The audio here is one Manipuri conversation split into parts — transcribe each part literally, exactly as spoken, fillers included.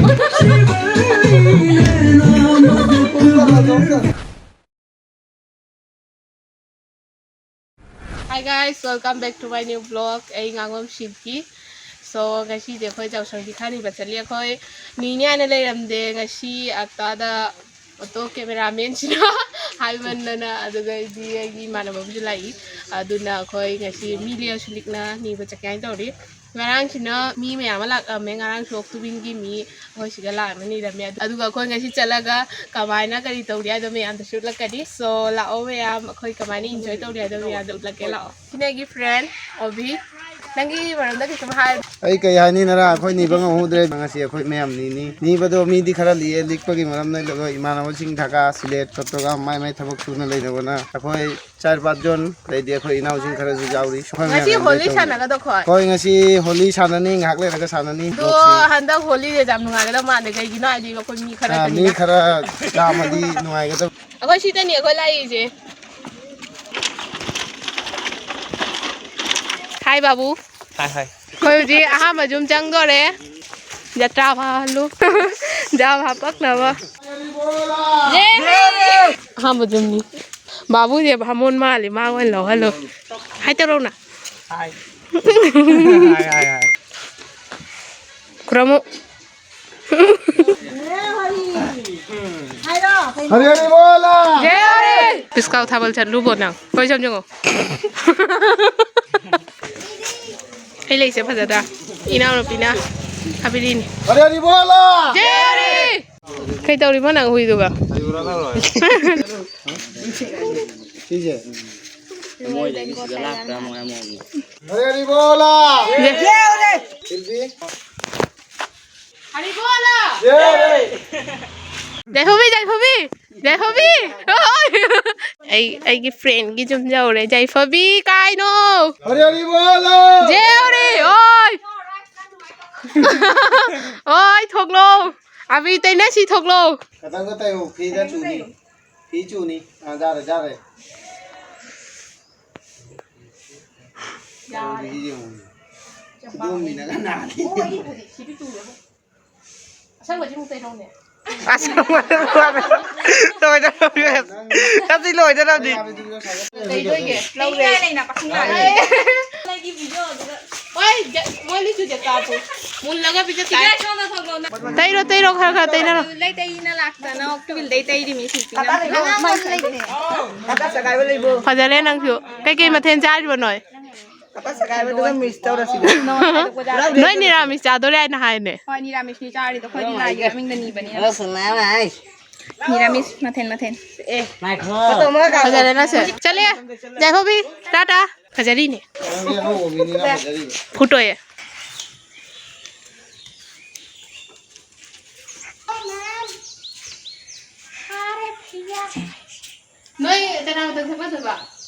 Hi guys, welcome back to my new vlog. ꯑꯩ ꯉꯥꯉꯣꯝ ꯁꯤꯜꯀꯤ꯫ So, ꯉꯁꯤꯗꯤ ꯑꯩꯈꯣꯏ ꯖꯥꯎꯁꯪꯒꯤ ꯊꯥꯅꯤꯕ ꯆꯠꯂꯤ꯫ ꯑꯩꯈꯣꯏ ꯅꯤꯅꯤ ꯍꯥꯏꯅ ꯂꯩꯔꯝꯗꯦ꯫ ꯉꯁꯤ ꯑꯇꯥꯗ ꯑꯣꯇꯣ ꯀꯦꯃꯦꯔꯥꯃꯦꯟꯁꯤꯅ ꯍꯥꯏꯃꯟꯗꯅ, ꯑꯗꯨꯒ ꯑꯩꯗꯤ ꯑꯩꯒꯤ ꯏꯃꯥꯟꯅꯕ ꯑꯃꯁꯨ ꯂꯥꯛꯏ꯫ ꯑꯗꯨꯅ ꯑꯩꯈꯣꯏ ꯉꯁꯤ ꯃꯤ ꯂꯦꯛꯑꯁꯨ ꯂꯤꯛꯅ ꯅꯤꯕ ꯆꯠꯀꯦ ꯍꯥꯏꯅ ꯇꯧꯔꯤ꯫ ꯉꯔꯥꯡꯁꯤꯅ ꯃꯤ ꯃꯌꯥꯝ ꯑꯃ ꯂꯥꯛꯑꯝꯃꯦ꯫ ꯉꯔꯥꯡꯁꯨ ꯑꯣꯛꯇꯨꯕꯤꯟꯒꯤ ꯃꯤ ꯑꯩꯈꯣꯏ ꯁꯤꯗ ꯂꯥꯛꯅ ꯅꯤꯔꯝꯃꯦ꯫ ꯑꯗꯨꯒ ꯑꯩꯈꯣꯏ ꯉꯁꯤ ꯆꯠꯂꯒ ꯀꯃꯥꯏꯅ ꯀꯔꯤ ꯇꯧꯔꯤ ꯍꯥꯏꯗꯣ ꯃꯌꯥꯝꯗꯁꯨ ꯎꯠꯂꯛꯀꯅꯤ꯫ So, ꯂꯥꯛꯑꯣ ꯃꯌꯥꯝ, ꯑꯩꯈꯣꯏ ꯀꯃꯥꯏꯅ enjoy ꯇꯧꯔꯤ ꯍꯥꯏꯗꯣ ꯃꯌꯥꯝꯗ ꯎꯠꯂꯛꯀꯦ, ꯂꯥꯛꯑꯣ꯫ ꯁꯤꯅ ꯑꯩꯒꯤ friend ꯑꯣꯕꯤ꯫ ꯅꯪꯒꯤ ꯃꯔꯝꯗ ꯀꯩꯁꯨꯝ ꯍꯥꯏ꯫ ꯑꯩ ꯀꯩ ꯍꯥꯏꯅꯤ, ꯅꯔꯥ ꯑꯩꯈꯣꯏ ꯅꯤꯕ ꯉꯝꯍꯧꯗ꯭ꯔꯦ꯫ ꯉꯁꯤ ꯑꯩꯈꯣꯏ ꯃꯌꯥꯝ ꯅꯤꯅꯤ꯫ ꯅꯤꯕꯗꯣ ꯃꯤꯗꯤ ꯈꯔ ꯂꯤꯛꯑꯦ, ꯂꯤꯛꯄꯒꯤ ꯃꯔꯝꯅ ꯂꯣꯏ ꯏꯃꯥꯟꯅꯕꯁꯤꯡ ꯊꯥꯒꯥ, ꯁꯤꯂꯦꯠ, ꯆꯠꯇꯣꯒ ꯃꯥꯏ ꯃꯥꯏ ꯊꯕꯛ ꯁꯨꯅ ꯂꯩꯅꯕꯅ ꯑꯩꯈꯣꯏ ꯆꯥꯔ ꯄꯥꯠ ꯖꯣꯟ, ꯑꯗꯩꯗꯤ ꯑꯩꯈꯣꯏ ꯏꯅꯥꯎꯁꯤꯡ ꯈꯔꯁꯨ ꯌꯥꯎꯔꯤ꯫ ꯑꯩꯈꯣꯏ ꯉꯁꯤ ꯃꯌꯥꯝ ꯍꯣꯂꯤ enjoy ꯇꯧꯅꯤ꯫ ꯁꯥꯟꯅꯒꯗ꯭ꯔꯣ ꯑꯩꯈꯣꯏ? ꯍꯣꯏ, ꯉꯁꯤ ꯍꯣꯂꯤ ꯁꯥꯟꯅꯅꯤ, ꯉꯥꯏꯍꯥꯛ ꯂꯩꯔꯒ ꯁꯥꯟꯅꯅꯤ꯫ ꯑꯗꯣ ꯅꯣꯛꯁꯤ꯫ ꯍꯟꯗꯛ ꯍꯣꯂꯤꯁꯦ ꯌꯥꯝ ꯅꯨꯡꯉꯥꯏꯒꯗꯕ ꯃꯥꯟꯗꯦ꯫ ꯀꯩꯒꯤꯅꯣ ꯍꯥꯏꯗꯤ ꯑꯩꯈꯣꯏ ꯃꯤ ꯈꯔ ꯑꯥ, ꯃꯤ ꯈꯛꯇꯅꯤꯅ꯫ ꯈꯔ ꯌꯥꯝꯃꯗꯤ ꯅꯨꯡꯉꯥꯏꯒꯗꯕ꯫ ꯑꯩꯈꯣꯏ ꯁꯤꯗꯅꯤ ꯑꯩꯈꯣꯏ ꯂꯥꯛꯏꯁꯦ꯫ ꯍꯥꯏ ꯕꯥꯕꯨ꯫ ꯍꯥꯏ, ꯍꯥꯏ꯫ ꯑꯩꯈꯣꯏ ꯍꯧꯖꯤꯛ ꯑꯍꯥꯟꯕ ꯌꯨꯝ ꯆꯪꯗꯣꯔꯦ꯫ ꯖꯇ꯭ꯔꯥ ꯐꯥꯍꯜꯂꯨ꯫ ꯖꯥꯝ ꯍꯥꯞꯄꯛꯅꯕ꯫ ꯌꯦ! ꯑꯍꯥꯟꯕ ꯌꯨꯝꯅꯤ꯫ ꯕꯥꯕꯨꯁꯦ ꯚꯥꯃꯣꯟ ꯃꯥꯜꯂꯤ, ꯃꯥ ꯑꯣꯏꯅ ꯂꯧꯍꯜꯂꯣ꯫ ꯍꯥꯏ ꯇꯧꯔꯛꯎꯅ꯫ ꯍꯥꯏ꯫ ꯍꯥꯏ, ꯍꯥꯏ, ꯍꯥꯏ꯫ ꯈꯨꯔꯝꯃꯨ꯫ ꯍꯥꯏꯔꯣ, ꯀꯩꯅꯣ? ꯍꯔꯦ ꯍꯔꯦ ꯕꯣꯂꯥ! ꯖꯦ ꯍꯔꯦ! ꯄꯤꯁꯀꯥꯎ ꯊꯥꯕꯜ ꯆꯠꯂꯨꯕꯣ ꯅꯪ? ꯀꯣꯏ ꯆꯠꯁꯤꯉꯣ꯫ ꯑꯩ ꯂꯩꯁꯦ ꯐꯖꯗ꯭ꯔꯥ? ꯏꯅꯥꯎꯅꯨꯄꯤꯅ ꯍꯥꯞꯄꯤꯔꯤꯅꯤ꯫ ꯍꯔꯦ ꯍꯔꯦ ꯕꯣꯂꯥ! ꯖꯦ ꯍꯔꯦ! ꯀꯩ ꯇꯧꯔꯤꯕꯣ ꯅꯪ ꯍꯨꯏꯗꯨꯒ? ꯁꯤꯁꯦ꯫ ꯃꯣꯏꯗꯒꯤ ꯁꯤꯗ ꯂꯥꯛꯄ꯭ꯔꯥ ꯃꯣꯏ ꯑꯃꯨꯛ ꯑꯃꯨꯛ꯫ ꯍꯔꯦ ꯍꯔꯦ ꯕꯣꯂꯥ! ꯖꯦ ꯍꯔꯦ! ꯁꯤꯜꯕꯤ꯫ ꯌꯥꯏꯐꯕꯤ, ꯌꯥꯏꯐꯕꯤ, ꯌꯥꯏꯐꯕꯤ! ꯑꯩ, ꯑꯩꯒꯤ friendꯒꯤ ꯌꯨꯝ ꯌꯧꯔꯦ꯫ ꯌꯥꯏꯐꯕꯤ, ꯀꯥꯏꯅꯣ? ꯍꯔꯦ ꯍꯔꯦ ꯕꯣꯂꯥ! ꯖꯦ ꯍꯔꯦ! ꯑꯣꯏ! ꯑꯣꯏ, ꯊꯣꯛꯂꯣ! ꯑꯕꯤ, ꯇꯩꯅꯁꯤ, ꯊꯣꯛꯂꯣ! ꯈꯇꯪꯒ ꯇꯩꯌꯣ, ꯐꯤꯗ ꯆꯨꯅꯤ꯫ ꯐꯤ ꯆꯨꯅꯤ꯫ ꯑꯥ, ꯌꯥꯔꯦ, ꯌꯥꯔꯦ꯫ ꯌꯥꯔꯦ꯫ ꯈꯨꯗꯣꯝꯕꯤꯅꯒ ꯅꯥꯜꯂꯤ꯫ ꯑꯣ, ꯑꯩ ꯍꯧꯖꯤꯛ ꯁꯤꯗꯤ ꯆꯨꯔꯦꯕꯣ꯫ ꯑꯁꯪꯕꯁꯤꯃꯨꯛ ꯇꯩꯔꯧꯅꯦ꯫ ꯑꯁꯪꯕ ꯂꯣꯏꯗꯧꯔꯕꯅꯤ꯫ ꯀꯁꯤ ꯂꯣꯏꯗꯧꯔꯕꯅꯤ꯫ ꯇꯩꯗꯣꯏꯒꯦ꯫ ꯂꯧꯔꯦ꯫ ꯂꯩꯅ ꯄꯥꯈꯪ ꯂꯥꯛꯑꯦ꯫ ꯅꯪꯒꯤ ꯚꯤꯗꯤꯑꯣꯗꯨꯗ꯫ ꯍꯣꯏ, ꯖ-, ꯃꯣꯏ ꯂꯤꯆꯨ ꯖꯦ ꯆꯥꯕꯨ꯫ ꯃꯨꯜꯂꯒ ꯄꯤꯖ ꯇꯥꯏ꯫ ꯁꯣꯝꯗ ꯊꯣꯛꯂꯛꯑꯣꯅ꯫ ꯇꯩꯔꯣ, ꯇꯩꯔꯣ, ꯈꯔ ꯈꯔ ꯇꯩꯅꯔꯣ꯫ ꯂꯩ ꯇꯩꯅ ꯂꯥꯛꯇꯅ ꯑꯣꯛꯇꯨꯕꯤꯜꯗꯩ ꯇꯩꯔꯤꯃꯤ ꯁꯤꯜꯄꯤꯅ꯫ ꯐꯖꯔꯦ ꯅꯪꯁꯨ꯫ ꯀꯩꯀꯩ ꯃꯊꯦꯜ ꯆꯥꯔꯤꯕ ꯅꯣꯏ? ꯅꯣꯏ ꯅꯤꯔꯥꯃꯤꯁ ꯆꯥꯗꯣꯔꯦ ꯍꯥꯏꯅ ꯍꯥꯏꯅꯦ꯫ ꯍꯣꯏ, ꯅꯤꯔꯥꯃꯤꯁꯅꯤ ꯆꯥꯔꯤꯗꯣ, ꯑꯩꯈꯣꯏꯗꯤ ꯂꯥꯏꯒꯤ ꯃꯃꯤꯡꯗ ꯅꯤꯕꯅꯤꯅ꯫ ꯅꯤꯔꯥꯃꯤꯁ ꯃꯊꯦꯜ ꯃꯊꯦꯜ꯫ ꯐꯖꯔꯦ ꯅꯁꯦ꯫ ꯆꯠꯂꯦ꯫ ꯌꯥꯏꯐꯕꯤ, ꯇꯥꯇꯥ꯫ ꯐꯖꯔꯤꯅꯦ꯫ ꯐꯨꯠꯇꯣꯛꯑꯦ꯫ ꯅꯣꯏ ꯀꯅꯥ ꯃꯇꯝ ꯊꯣꯛꯅꯗꯣꯏꯕ?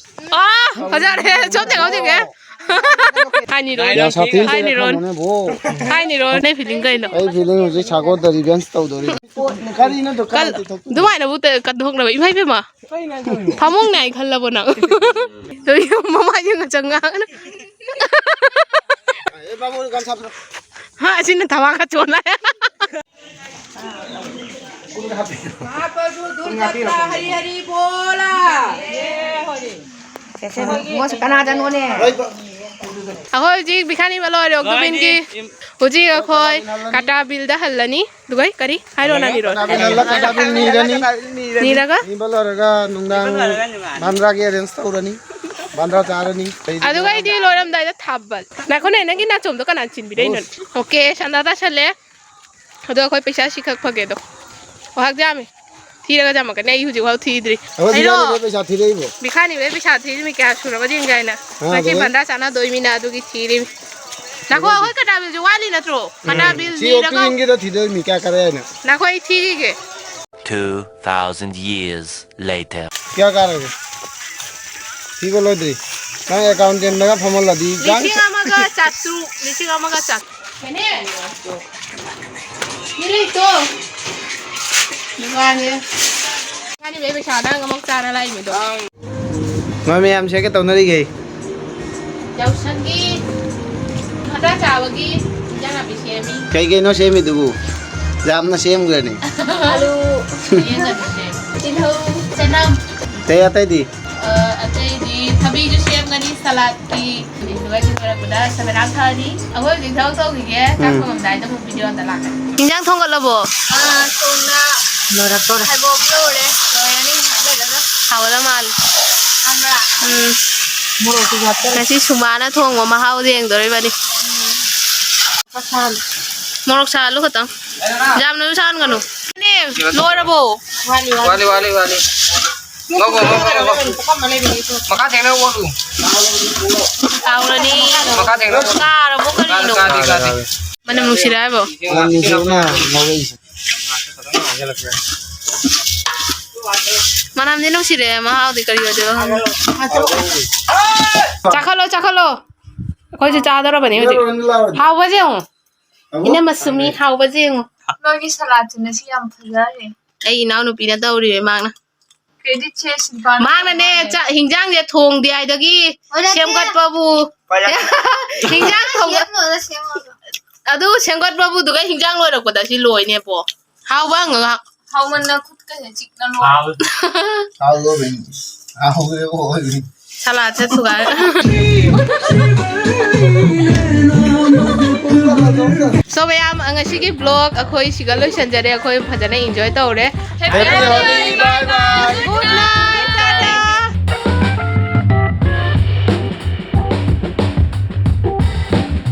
ꯑꯥ, ꯐꯖꯔꯦ꯫ ꯁꯣꯝ ꯊꯦꯡꯉꯣ, ꯊꯦꯡꯉꯦ꯫ ꯍꯥꯏꯅꯤꯔꯣ꯫ ꯌꯥ ꯁꯥꯊꯤ꯫ ꯍꯥꯏꯅꯤꯔꯣ꯫ ꯍꯥꯏꯅꯤꯔꯣ꯫ ꯅꯣꯏ feeling ꯀꯩꯅꯣ? ꯑꯩ feeling ꯍꯧꯖꯤꯛ ꯁꯥꯒꯣꯟꯗ revenge ꯇꯧꯗꯣꯔꯤ꯫ ꯀꯔꯤꯅꯣ ꯗꯨꯀꯥꯟ ꯀꯜ-, ꯇꯧꯊꯣꯛꯇꯣꯏꯗꯣ? ꯑꯗꯨꯃꯥꯏꯅꯕꯨ ꯇ-, ꯀꯟꯊꯣꯛꯅꯕ꯫ ꯏꯃꯥ ꯏꯕꯦꯝꯃ꯫ ꯐꯃꯨꯡꯅꯦ ꯍꯥꯏ ꯈꯜꯂꯕꯣ ꯅꯪ? ꯃꯃꯥꯏꯁꯦ ꯉꯆꯪ ꯉꯥꯡꯉꯅ꯫ ꯑꯦ, ꯕꯥꯕꯨ, ꯒꯝ ꯁꯥꯞꯄ꯭ꯔꯣ? ꯍꯥ, ꯑꯁꯤꯅ ꯊꯕꯥꯛꯀ ꯆꯣꯜꯂꯦ꯫ महाप्रभु दुर्दत्ता हरि हरि बोला। ꯀꯩꯁꯦ ꯃꯣꯁ ꯀꯅꯥꯗꯅꯣꯅꯦ? ꯑꯩꯈꯣꯏ ꯍꯧꯖꯤꯛ ꯕꯤꯈꯥꯅꯤꯕ ꯂꯣꯏꯔꯦ ꯑꯣꯛꯇꯨꯕꯤꯟꯒꯤ꯫ ꯍꯧꯖꯤꯛ ꯑꯩꯈꯣꯏ ꯀꯥꯇꯥꯕꯤꯜꯗ ꯍꯜꯂꯅꯤ꯫ ꯑꯗꯨꯒ ꯀꯔꯤ ꯍꯥꯏꯔꯣ, ꯅꯪ ꯏꯔꯣ꯫ ꯀꯥꯇꯥꯕꯤꯜ ꯍꯜꯂ ꯀꯥꯇꯥꯕꯤꯜ ꯅꯤꯔꯅꯤ꯫ ꯅꯤꯔꯒ? ꯅꯤꯕ ꯂꯣꯏꯔꯒ ꯅꯨꯡꯗꯥꯡ ꯕꯥꯟꯗ꯭ꯔꯥꯒꯤ arrange ꯇꯧꯔꯅꯤ꯫ ꯕꯥꯟꯗ꯭ꯔꯥ ꯆꯥꯔꯅꯤ꯫ ꯑꯗꯨꯒ ꯑꯩꯗꯤ ꯂꯣꯏꯔꯝꯗꯥꯏꯗ ꯊꯥꯕꯜ꯫ ꯉꯥꯏꯈꯣꯅꯦ, ꯅꯪꯒꯤ ꯅꯥꯆꯣꯝꯗꯣ ꯀꯅꯥꯅ ꯆꯤꯟꯕꯤꯔꯛꯏꯅꯣ? ꯍꯨꯁ꯫ Okay, ꯁꯟꯗꯥ ꯇꯥꯁꯜꯂꯦ꯫ ꯑꯗꯣ ꯑꯩꯈꯣꯏ ꯄꯩꯁꯥ ꯁꯤꯈꯛ ꯐꯪꯉꯦ ꯑꯗꯣ꯫ ꯑꯣ, ꯍꯛ ꯌꯥꯝꯃꯤ꯫ ꯊꯤꯔꯒ ꯌꯥꯝꯃꯛꯀꯅꯤ꯫ ꯑꯩ ꯍꯧꯖꯤꯛꯐꯥꯎ ꯊꯤꯗ꯭ꯔꯤ꯫ ꯑꯩꯈꯣꯏ ꯍꯩꯅꯣ! ꯊꯤꯔꯛꯏꯕ ꯄꯩꯁꯥ ꯊꯤꯔꯛꯏꯕꯣ? ꯕꯤꯈꯥꯅꯤꯕꯩ ꯄꯩꯁꯥ ꯊꯤꯔꯤꯃꯤ ꯀꯌꯥ ꯁꯨꯔꯕ ꯌꯦꯡꯒꯦ ꯍꯥꯏꯅ꯫ ꯑꯥ, ꯉꯁꯤ ꯑꯗꯨꯒ? ꯕꯟꯗꯥ ꯆꯥꯅꯗꯣꯏꯃꯤꯅ ꯑꯗꯨꯒꯤ ꯊꯤꯔꯤꯃꯤ꯫ ꯅꯈꯣ, ꯑꯩꯈꯣꯏ ꯀꯅꯥꯕꯤꯜꯁꯨ ꯋꯥꯠꯂꯤ ꯅꯠꯇ꯭ꯔꯣ? ꯎꯝ꯫ ꯀꯅꯥꯕꯤꯜ ꯁꯤ ꯅꯤꯔꯒ ꯑꯣꯛꯇꯨꯕꯤꯟꯒꯤꯗꯣ ꯊꯤꯗꯣꯏꯃꯤ ꯀꯌꯥ ꯀꯥꯔꯦ ꯍꯥꯏꯅ꯫ ꯅꯈꯣ, ꯑꯩ ꯊꯤꯈꯤꯒꯦ꯫ Two thousand years later. ꯀꯌꯥ ꯀꯥꯔꯒꯦ? ꯊꯤꯕ ꯂꯣꯏꯗ꯭ꯔꯤ꯫ ꯅꯪ accountant ꯅꯒ ꯐꯝꯍꯜꯂꯗꯤ ꯂꯤꯁꯤꯡ ꯑꯃꯒ ꯆꯥꯇ꯭ꯔꯨꯛ, ꯂꯤꯁꯤꯡ ꯑꯃꯒ ꯆꯥꯇ꯭ꯔꯨꯛ꯫ ꯀꯅꯦ? ꯃꯤ ꯂꯩꯇꯣ꯫ ꯗꯨꯀꯥꯟꯁꯦ꯫ ꯀꯥꯟꯅꯕ ꯄꯩꯁꯥ ꯅꯪ ꯑꯃꯨꯛ ꯆꯥꯔ ꯂꯥꯛꯏꯃꯤꯗꯣ꯫ ꯃꯣꯏ ꯃꯌꯥꯝꯁꯦ ꯀꯩ ꯇꯧꯅꯔꯤꯒꯦ? ꯌꯥꯎꯁꯪꯒꯤ ꯍꯟꯗꯛ ꯆꯥꯕꯒꯤ ꯏꯟꯖꯥꯡ ꯅꯥꯄꯤ ꯁꯦꯝꯃꯤ꯫ ꯀꯩ ꯀꯩꯅꯣ ꯁꯦꯝꯃꯤꯗꯨꯕꯨ? ꯌꯥꯝꯅ ꯁꯦꯝꯈ꯭ꯔꯅꯤ꯫ ꯑꯂꯨ, ꯌꯦꯟꯒꯅꯤꯁꯦ꯫ ꯇꯤꯜꯍꯧ, ꯆꯅꯝ꯫ ꯑꯇꯩ ꯑꯇꯩꯗꯤ? ꯑ, ꯑꯇꯩꯗꯤ ꯊꯕꯤꯁꯨ ꯁꯦꯝꯒꯅꯤ ꯁꯂꯥꯗꯀꯤ꯫ ꯑꯗꯨꯒ ꯁꯤ ꯂꯣꯏꯔꯛꯄꯗ ꯁꯦꯝꯕꯔꯥꯡ ꯊꯛꯑꯅꯤ꯫ ꯑꯩꯈꯣꯏ ꯍꯧꯖꯤꯛ ꯊꯕꯛ ꯇꯧꯈꯤꯒꯦ꯫ ꯆꯥꯛ ꯎꯝ꯫ ꯊꯣꯡꯉꯝꯗꯥꯏꯗ ꯑꯃꯨꯛ ꯚꯤꯗꯤꯑꯣ ꯑꯝꯇ ꯂꯥꯛꯀꯦ꯫ ꯏꯟꯖꯥꯡ ꯊꯣꯡꯒꯠꯂꯕꯣ? ꯑ, ꯊꯣꯡꯅ ꯂꯣꯏꯔꯛꯇꯣꯔꯦ꯫ ꯍꯩꯕꯣꯞ ꯂꯧꯔꯦ꯫ ꯂꯣꯏꯔꯅꯤ ꯉꯥꯏꯍꯥꯛ ꯂꯩꯔꯒ꯫ ꯍꯥꯎꯒꯗ ꯃꯥꯜꯂꯦ꯫ ꯈꯪꯕ꯭ꯔꯥ? ꯎꯝ꯫ ꯃꯣꯔꯣꯛꯁꯨ ꯍꯥꯞꯆꯔꯦ꯫ ꯉꯁꯤ ꯁꯨꯃꯥꯅ ꯊꯣꯡꯕ ꯃꯍꯥꯎꯗꯣ ꯌꯦꯡꯗꯣꯔꯤꯕꯅꯤ꯫ ꯃꯣꯔꯣꯛ ꯁꯥꯍꯜꯂꯨ ꯈꯇꯪ꯫ ꯌꯥꯝꯅꯁꯨ ꯁꯥꯍꯟꯒꯅꯨ꯫ ꯂꯣꯏꯔꯕꯣ? ꯋꯥꯠꯂꯤ, ꯋꯥꯠꯂꯤ꯫ ꯋꯥꯠꯂꯤ, ꯋꯥꯠꯂꯤ, ꯋꯥꯠꯂꯤ꯫ ꯉꯧꯈꯣ, ꯉꯧꯈꯣ, ꯉꯧꯈꯣ꯫ ꯃꯈꯥ ꯊꯦꯡꯅ ꯑꯣꯠꯂꯨ꯫ ꯍꯥꯎꯔꯅꯤ꯫ ꯃꯈꯥ ꯊꯦꯡꯅ ꯑꯣꯠꯂꯨ꯫ ꯀꯥꯔꯕꯣ ꯀꯔꯤꯅꯣ? ꯀꯥꯗꯦ, ꯀꯥꯗꯦ꯫ ꯃꯅꯝ ꯅꯨꯡꯁꯤꯔꯦ ꯍꯥꯏꯕꯣ? ꯃꯅꯝ ꯅꯨꯡꯁꯤꯕꯅ ꯉꯧꯔꯛꯏꯁꯦ꯫ ꯃꯅꯝꯗꯤ ꯅꯨꯡꯁꯤꯔꯦ, ꯃꯍꯥꯎꯗꯤ ꯀꯔꯤ ꯑꯣꯏꯗꯣꯏꯅꯣ ꯈꯪꯗꯦ꯫ ꯆꯥꯈꯠꯂꯣ, ꯆꯥꯈꯠꯂꯣ꯫ ꯑꯩꯈꯣꯏꯁꯨ ꯆꯥꯗꯧꯔꯕꯅꯤ ꯍꯧꯖꯤꯛ꯫ ꯍꯥꯎꯕꯁꯦ ꯌꯦꯡꯉꯣ꯫ ꯏꯅꯝꯃ ꯁꯨꯃꯤ, ꯍꯥꯎꯕꯁꯦ ꯌꯦꯡꯉꯣ꯫ ꯅꯣꯏꯒꯤ ꯁꯂꯥꯠꯁꯦ ꯉꯁꯤ ꯌꯥꯝ ꯐꯖꯔꯦ꯫ ꯑꯩ ꯏꯅꯥꯎꯅꯨꯄꯤꯅ ꯇꯧꯔꯤꯕ ꯃꯥꯅ꯫ ꯀ꯭ꯔꯦꯗꯤꯠꯁꯦ ꯁꯤꯜꯄꯥꯅ ꯃꯥꯅꯅꯦ ꯇꯧꯕ ꯆꯥ-, ꯍꯤꯟꯖꯥꯡꯁꯦ ꯊꯣꯡꯗꯦ ꯍꯥꯏꯗꯒꯤ ꯍꯣꯏ, ꯅꯠꯇꯦ꯫ ꯁꯦꯝꯒꯠꯄꯕꯨ꯫ ꯍꯤꯟꯖꯥꯡ ꯊꯣꯡꯕ-, ꯁꯦꯝꯃꯒ, ꯁꯦꯝꯃꯒ꯫ ꯑꯗꯨ ꯁꯦꯝꯒꯠꯄꯕꯨꯗꯨꯒ ꯍꯤꯟꯖꯥꯡ ꯂꯣꯏꯔꯛꯄꯗ ꯁꯤ ꯂꯣꯏꯅꯦꯕꯣ꯫ ꯍꯥꯎꯕ ꯍꯪꯉꯒ꯫ ꯍꯥꯎꯃꯟꯅ ꯈꯨꯠꯀꯁꯦ ꯆꯤꯛꯅ ꯂꯣꯏꯔꯦ꯫ ꯍꯥꯎꯕ ꯍꯥꯎꯕ꯫ ꯁꯂꯥꯠꯁꯦ ꯊꯨꯒꯥꯏ꯫ So ꯃꯌꯥꯝ, ꯉꯁꯤꯒꯤ vlog ꯑꯩꯈꯣꯏ ꯁꯤꯒ ꯂꯣꯏꯁꯤꯟꯖꯔꯦ꯫ ꯑꯩꯈꯣꯏ ꯐꯖꯅ enjoy ꯇꯧꯔꯦ꯫ Happy Holi, bye bye. Good night.